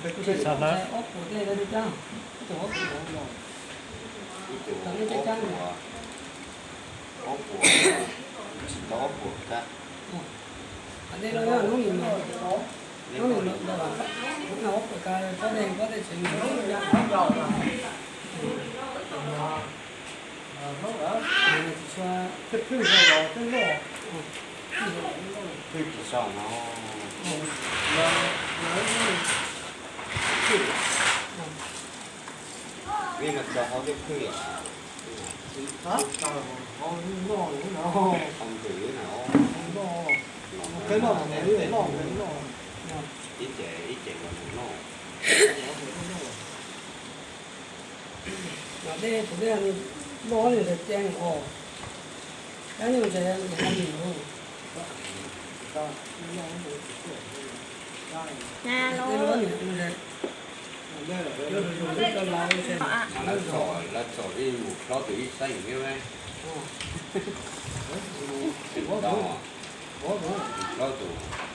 Ob puas tej, ob puas, ob puas, tsis tau ob puas kab. Hnub no ob puas kab, pob tej, pob tej tsev. Phwj tsis sau no. Vim no tso hauv tej phwj os. Tau ntws na. Ib ce ib ce los noj. Tej tus dej noj nws ntawd ceev os. Kab nyuj ntse nws ho nim lug. Lawv txom, lawv txom ib mus plaub tus ib xeem thiab. Plaub tus.